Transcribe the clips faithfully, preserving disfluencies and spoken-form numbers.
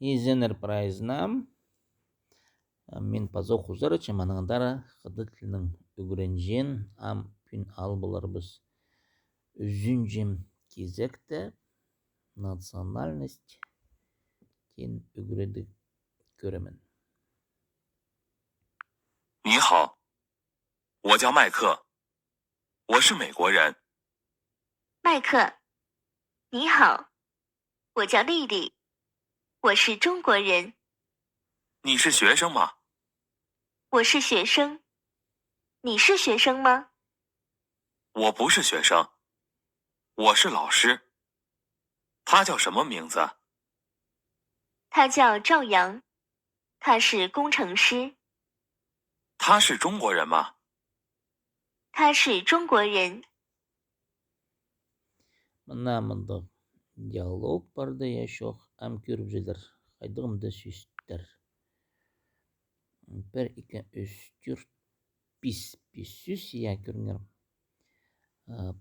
Изеннер прайзына. Мин пазох узаратчам анаңар хыдат тілінең ӱгренҷең, ам пӱӱн ал поларбыс ӱзінҷі кизекте национальность тіні ӱгредіп кӧрербіс. 你好，我叫麦克，我是美国人。麦克，你好，我叫丽丽，我是中国人。你是学生吗？我是学生。你是学生吗？我不是学生，我是老师。他叫什么名字？他叫赵阳，他是工程师。他是中国人吗？他是中国人。 Мына мындағ диалог парды, я, чох, ам кӧрібізелер, хайдағ мында сӧстер. Пір, ікі, ӱс, тӧрт, пис, пис сӧс, я, кӧріңер.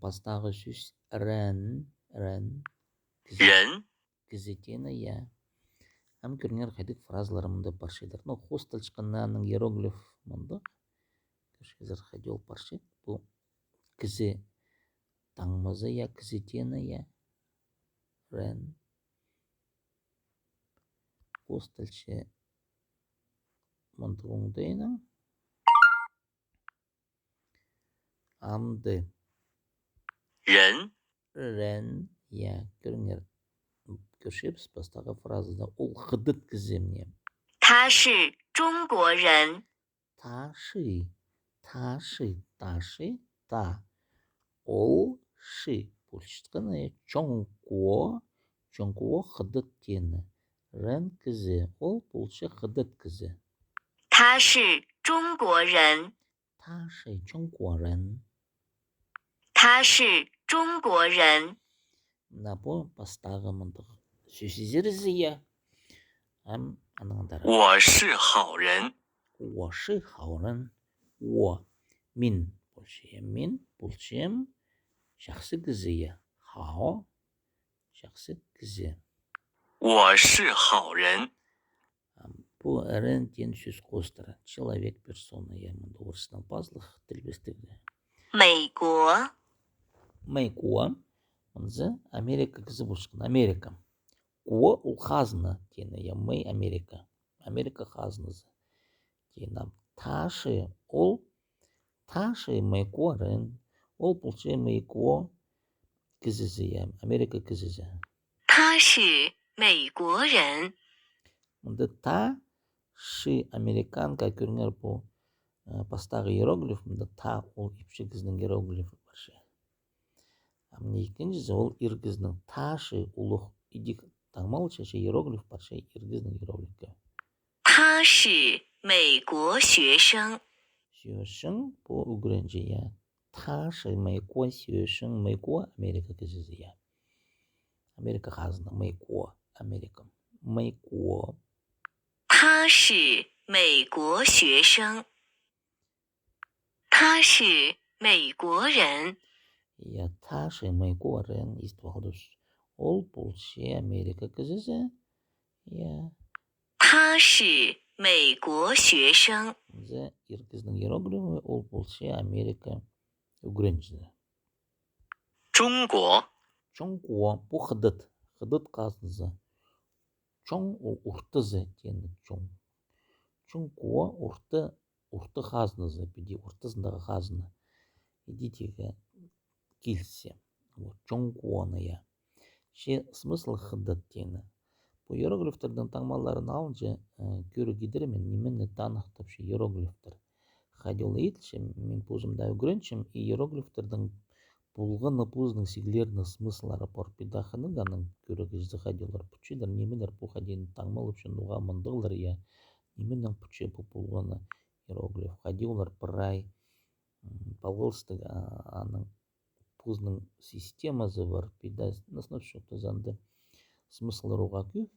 Пастағы сӧс рен, рен. 人 Кізі теені, я. Ам кӧріңер, хайдағ фразалар мында парчадыр. Ну, хоосталчатхан аның иероглиф мындағ. Кӧрчезер, хайди ол парча. Пу кізі таңмазы, я, кізі теені, я. Рен. Хоосталча мындағ оңдайнаң. Амды. 人 Рен, я, кӧріңер. Кӧрчебіс пастағы фразада. Ол хыдат кізі, міне. 他是中国人。 Та шы, та шы, та шы, та. Ол шы полчатхан, я, чоңкуо, чоңкуо хыдат теені. Рен кізі, ол полча хыдат кізі. 他是中国人。 Та шы чоңкуо рен. 他是中国人。 Мына пу пастағы мындағ сӧс изерізі, я. Ам анаңар. 我是好人。 我是好人。我, мин полчам, мин полчам чахсы кізі, я. 好, чахсы кізі. 我是好人。 Ам пу рен теен сӧс хоостыра. Человек, персона, я, мында орыснаң пазылығ тілбестіг. 美国。 美国, мынзы Америка кізі полчатхан. Америка. 国 ол хазна теені, я, 美 Америка. Америка хазназы. Теені. 他是 ол, 他是美国人, ол полча 美国 кізізі, я, Америка кізізі. 他是美国人。 Мында 他是 американка, кӧріңер пу, э, пастағы иероглиф, мында 他 ол ипчі кізінің иероглифі парча. Ам не ікінҷізі, ол ир кізінің. 他是 улуғ идӧк таңмалча, че иероглиф парча ир кізінің иероглифі. 他是美国学生。 学生 пу ӱгренҷі, я. 他是美国学生, 美国 Америка кізізі, я. Америка хазна, 美国 Америка. 美国. 他是美国学生。他是美国人。 Я, 他是美国人, истіп алды. Ол полча Америка кізізі, я. 他是美国学生。 Мынзы ир кізінің иероглифі, ол полча Америка ӱгренҷізі. 中国。 Чоңкуо, пу хыдат, хыдат хазназы. Чоң ол ортызы теені, чоң. Чоңкуо орты, орты хазназы, піди ортызындағы хазна. Иди тигі килісче. Вот, чоңкуоны, я. Че смысл хыдат теені. Пу иероглифтердің таңмаларын алынҷа, э, кӧріг идербін, нимені таныхтапча иероглифтер. Хайди ол иділче, мин позым даа ӱгренчем, и иероглифтердің полғаны позының сигілерінің смысллары пар. Піди хынығ аның кӧрігҷізі, хайди олар пӱтчедір, нимелер пу, хайди таңмалапча, ноға мындағлар, я, нименең пӱтче пу полғаны иероглиф, хайди олар прай, м, палғалыстығ, а, аның позының системазы пар, піди, ну, значит, анда смысллар уғаа кӧп.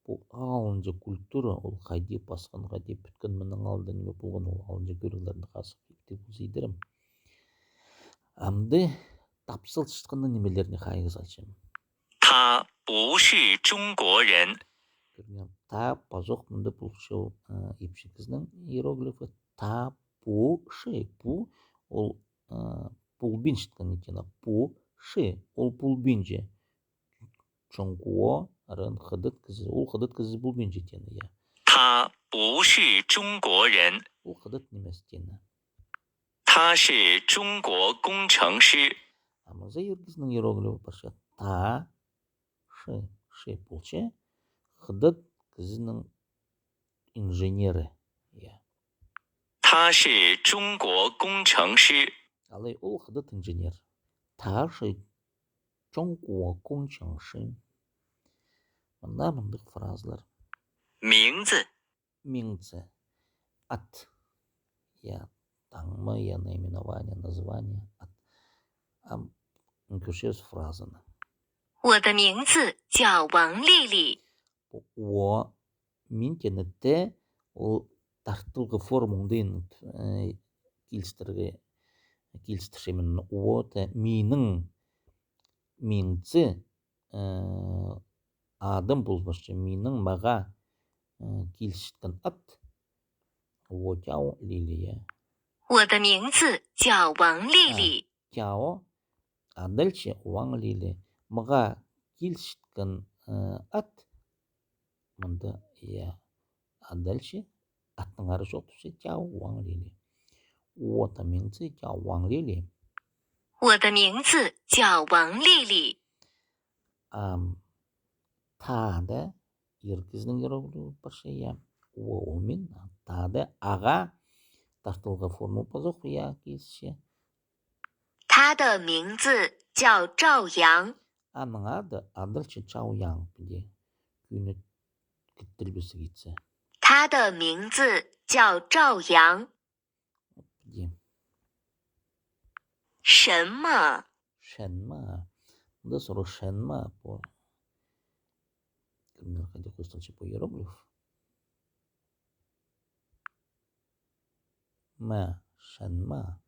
Пу алынҷа культура, ол хайди пасхан, хайди пӱткен, мының алнында ниме полған, ол алынҷа кӧріглерні хазых итіп полза идерім. Амды тапсалчатханның нимелеріне хайығ салчам. 他不是中国人。 Кӧріңер, Та пазох мында полча ол, э, ипчі кізінің иероглифі. Та пу ши. Пу ол, э, полбинчатхан итена. Пу ши. Ол полбинча. Чоңгуо, арын хыдат кізі. Ол хыдат кізі полбинча итена, я. 他不是中国人。 Ол хыдат нимес итена. 他是中国工程师。 А мынзы ир кізінің иероглифі парча. Та ши, ши полча. Хыдат кізінің инженері. Я. 他是中国工程师。 Алай ол хыдат инженер. Та ши чоңгуо кунчаңшы. Мында мындағ фразалар. 名字。 Миңці. Ат. Я, таңма, я, наименование, название, ат. Ам кӧрчебіс фразаны. 我的名字叫王丽丽。 О, мин теені те, ол тартылғы форма оңдайын, э, килістірге, килістірчем мин. О, те, минің миңці, э, адым полбасча, минің мағаа, э, килісчеткен ат. О, тяо лили, я. 我的名字叫王丽丽。 А, тяо, адалча Ваң Лили. Мағаа килісчеткен, э, ат. Мында, я, адалча, аттың ары чоохтапча, тяо Ваң Лили. О, та миңці тяо Ваң Лили. 我的名字叫王丽丽。 Ам, тада ир кізінің иероглифі парча, я. О, ол мин, а тада ағаа тартылғы форма пазох, я, килісче. 他的名字叫赵阳。 Аның ады адалча Чао Яң піди. Кӱнні кідірбезе китсе. 他的名字叫赵阳。 Піди. 什么？ 什么？Мында сурығ 什么 пу. Кӧріңер, хайди хосталча пу иероглиф. Ме, 什么.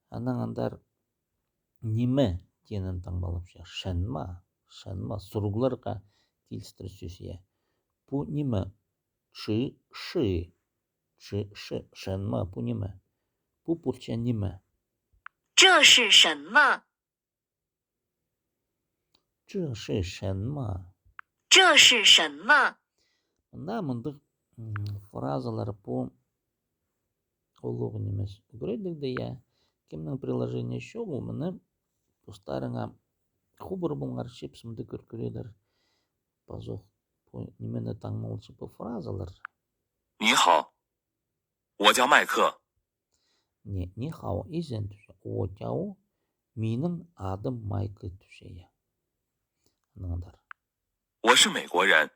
Анаң андар ниме теенін таңмалапча. 什么, 什么. Сурығларға килістір сӧс, я. Пу ниме? 这是, 这是, 什么, пу ниме? Пу полча ниме? 这是什么？ 这是什么? 这是什么? Мында мындағ, м, фразалар пу улуғ нимес. Ӱгредіг дее, я. Кемнің приложениезі чоғыл, мына постарыңа хубар полыңар, чепсімді кӧр кӧрерлер. Пазох пу нимені таңмалча пу фразалар. 你好，我叫麦克。 Не, 你好, изен тіпче. 我叫, минің адым Майкл тіпче, я. Анаң андар. 我是美国人。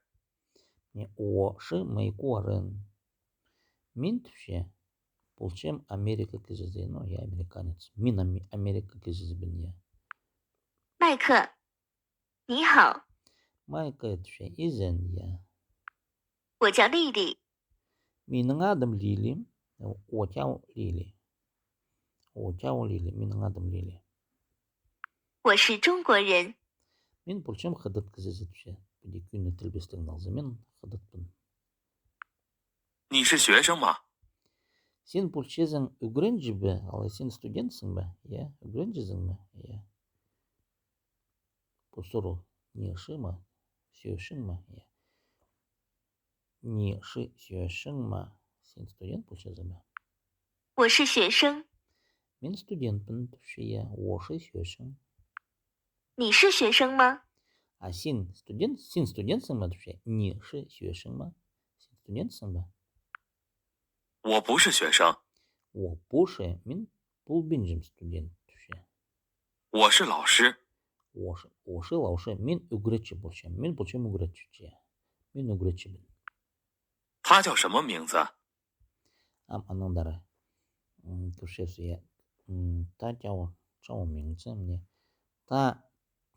Не, 我是美国人. Мин тіпче, полчам Америка кізізі, ну, я американец. Мин ами-, Америка кізізібін, я. 麦克， 你好。 Майкл тіпче, изен, я. 我叫丽丽。 Минің адым Лили. 我叫丽丽. 我叫丽丽, минің адым Лили. 我是中国人。 Мин полчам хыдат кізізі тіпче. Піди кӱнні тілбестігін алза, мин хыдатпын. 你是学生吗？ Син полчазың ӱгренҷі бе, алай син студентсің бе? Я, ӱгренҷізің бе? Я. Пу сурығ, 你是吗, сӧсің ме? Я. 你是学生吗? Син студент полчазың ба? 我是学生。 Мин студентпін тіпче, я, 我是学生。 你是学生吗？ А син студент, син студентсің ме тіпче? 你是学生吗? Син студентсің бе? 我不是学生。 我不是, мин полбинчам студент тіпче. 我是老师。 我是, 我是老师, мин ӱгретчі полчам, мин полчам ӱгретчі, мин ӱгретчібін. 他叫什么名字？ Ам анаңар, м, кӧрчебіс, я, м, та тяо, чао миңці, мына. Та,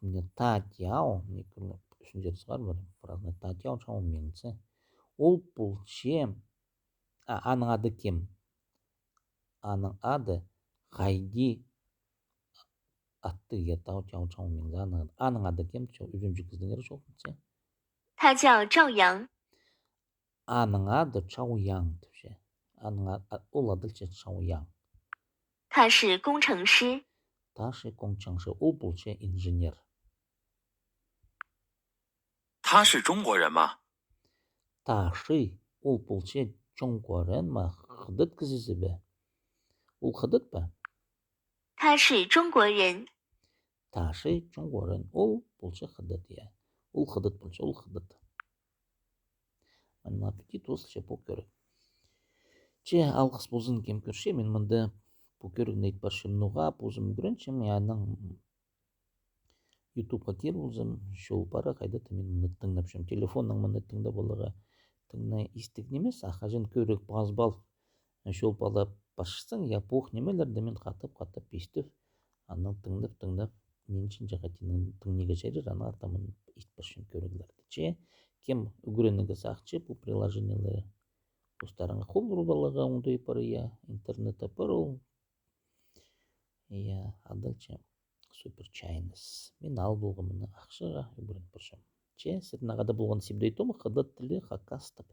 мына та тяо, мына кӧріңер, ӱстӱнҷе сығар пір фразаны, та тяо, чао миңці. Ол полча, а, аның ады кем? Аның ады хайди аттығ, я, та тяо, чао миңці, аның, аның ады кем? Чао, ӱзінҷі кізінің ері чоохтанча. 他叫赵阳。 Аның ады Чао Ян тіпче. Аның а-, а-, ол адалча Чао Ян. 他是工程师。 Таши Кунчаңшы, ол полча инженер. 他是中国人吗？ Таши, ол полча чоңгоран ма, хыдат кізізі бе? Ол хыдат па? 他是中国人。 Таши чоңгоран, ол полча хыдат, я. Ол хыдат полча, ол хыдат. Мына аппетит осылча пу кӧрік. Че, алғыс ползын, кем кӧрче, мин мында пу кӧрігні ит парчам ноға, позым ӱгренчем, я, анаң ютубха кир ползам, чол пара, хайда-да мин мыны тыңнапчам. Телефоннаң мыны тыңнап аларға, тыңна истіг нимес, а хаҷан кӧрік пазып ал, чол пала парчатсаң, я, пу ох нимелерні мин хатап-хатап истіп, анаң тыңнап-тыңнап, нинҷе-нинҷе хати тың-, тыңнирға чарир, аннаңар мин ит парчам кӧріглерні. Че, кем ӱгренерге сағынча, пу приложениелерні постарыңа хол ӱгреніп аларға оңдай пар, я, интернетте пар ол. Я, адалча супер чайнас. Мин ал полғам мыны ахчаға, ӱгреніп парчам. Че, сірернең хада полған Сибдей Том, хыдат тілі хакастап.